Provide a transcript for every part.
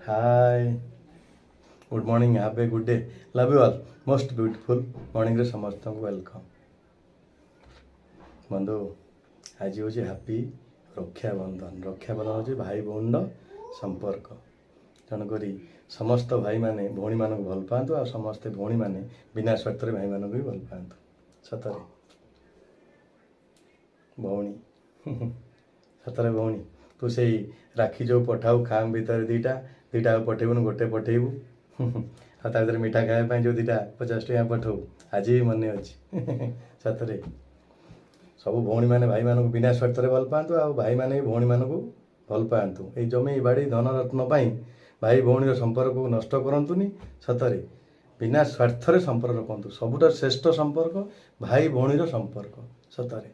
Hi, good morning, have a good day, love you all. Most beautiful ମର୍ଣ୍ଣିଂରେ ସମସ୍ତଙ୍କୁ welcome. ବନ୍ଧୁ, ଆଜି ହେଉଛି happy Rakshabandhan. Rakshabandhan ହେଉଛି ଭାଇ ଭଉଣୀର ସମ୍ପର୍କ। ତେଣୁକରି ସମସ୍ତ ଭାଇମାନେ ଭଉଣୀମାନଙ୍କୁ ଭଲ ପାଆନ୍ତୁ ଆଉ ସମସ୍ତେ ଭଉଣୀମାନେ ବିନା ସ୍ୱାର୍ଥରେ ଭାଇମାନଙ୍କୁ ବି ଭଲ ପାଆନ୍ତୁ। ସତରେ ଭଉଣୀ, ସତରେ ଭଉଣୀ, ତୁ ସେଇ ରାକ୍ଷୀ ଯେଉଁ ପଠାଉ ଖାମ ଭିତରେ ଦୁଇଟା ଦୁଇଟା, ଆଉ ପଠେଇବୁନି, ଗୋଟେ ପଠେଇବୁ। ଆଉ ତା ଭିତରେ ମିଠା ଖାଇବା ପାଇଁ ଯେଉଁ 2ଟା 50 ଟଙ୍କା ପଠାଉ, ଆଜି ବି ମନେ ଅଛି। ସତରେ ସବୁ ଭଉଣୀମାନେ ଭାଇମାନଙ୍କୁ ବିନା ସ୍ୱାର୍ଥରେ ଭଲ ପାଆନ୍ତୁ ଆଉ ଭାଇମାନେ ବି ଭଉଣୀମାନଙ୍କୁ ଭଲ ପାଆନ୍ତୁ। ଏଇ ଜମି ବାଡ଼ି ଧନରତ୍ନ ପାଇଁ ଭାଇ ଭଉଣୀର ସମ୍ପର୍କକୁ ନଷ୍ଟ କରନ୍ତୁନି। ସତରେ ବିନା ସ୍ୱାର୍ଥରେ ସମ୍ପର୍କ ରଖନ୍ତୁ। ସବୁଠାରୁ ଶ୍ରେଷ୍ଠ ସମ୍ପର୍କ ଭାଇ ଭଉଣୀର ସମ୍ପର୍କ। ସତରେ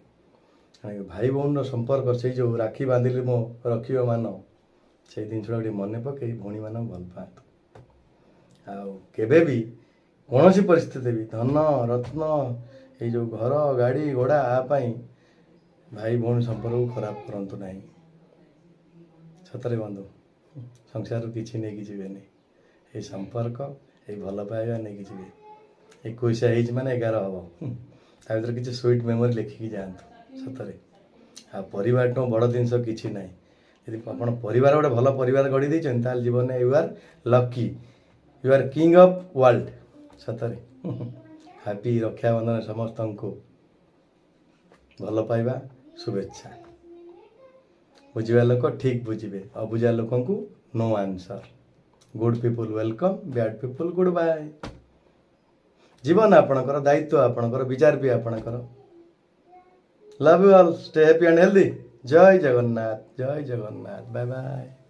ଭାଇ ଭଉଣୀର ସମ୍ପର୍କ, ସେଇ ଯେଉଁ ରାକ୍ଷୀ ବାନ୍ଧିଲି ମୋ ରଖିବ ମାନ, ସେଇ ଜିନିଷଟା ଟିକେ ମନେ ପକେଇ ଭଉଣୀମାନଙ୍କୁ ଭଲ ପାଆନ୍ତୁ। ଆଉ କେବେ ବି କୌଣସି ପରିସ୍ଥିତି ବି ଧନ ରତ୍ନ, ଏଇ ଯେଉଁ ଘର ଗାଡ଼ି ଘୋଡ଼ା ଆ ପାଇଁ ଭାଇ ଭଉଣୀ ସମ୍ପର୍କକୁ ଖରାପ କରନ୍ତୁ ନାହିଁ। ସତରେ ବନ୍ଧୁ, ସଂସାରରୁ କିଛି ନେଇକି ଯିବେନି, ଏଇ ସମ୍ପର୍କ, ଏଇ ଭଲ ପାଇବା ନେଇକି ଯିବେ। 21 ହେଇଛି ମାନେ 11 ହେବ, ତା ଭିତରେ କିଛି ସୁଇଟ୍ ମେମୋରି ଲେଖିକି ଯାଆନ୍ତୁ। ସତରେ ଆଉ ପରିବାରଠୁ ବଡ଼ ଜିନିଷ କିଛି ନାହିଁ। ଯଦି ଆପଣ ପରିବାର, ଗୋଟେ ଭଲ ପରିବାର ଗଢ଼ି ଦେଇଛନ୍ତି, ତାହେଲେ ଜୀବନରେ you are lucky, you are king of world. ସତରେ ହାପି ରକ୍ଷାବନ୍ଧନ ସମସ୍ତଙ୍କୁ, ଭଲ ପାଇବା, ଶୁଭେଚ୍ଛା। ବୁଝିବା ଲୋକ ଠିକ୍ ବୁଝିବେ, ଅବୁଝା ଲୋକଙ୍କୁ no answer. Good people welcome, bad people good bye. ଜୀବନ ଆପଣଙ୍କର, ଦାୟିତ୍ୱ ଆପଣଙ୍କର, ବିଚାର ବି ଆପଣଙ୍କର। Love you all, stay happy and healthy. Jay Jagannath, Jay Jagannath, bye bye.